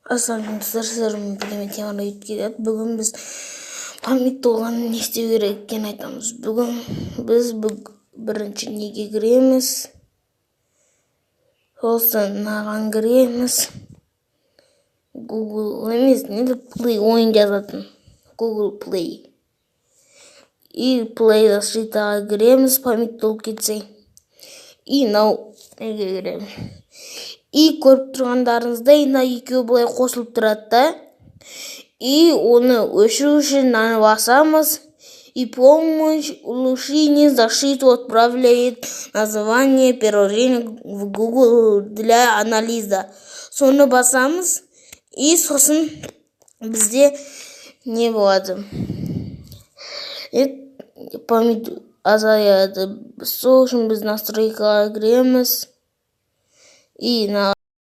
Ассалаумағалейкум, достар! Сіздермен бірге мен, Темір келеді. Бүгін біз память толғанын не істеу керек екенін айтамыз. Бүгін біз бірінші неге кіреміз? Сосын мынаған кіреміз. Google емес, не, Play, ойын жазатын Google Play и Play защитаға кіреміз. Память толып кетсе, и мынау неге кіреміз? И көріп тұрғандарыңыздай, мына екеуі былай қосылып тұрады да. И оны өшіру үшін мынаны басамыз. И «Помощь улучшение защиту отправляет название приложения в Google для анализа», соны басамыз. И сосын бізде не болады? Память азаяды. Сол үшін біз настройкаға кіреміз и мына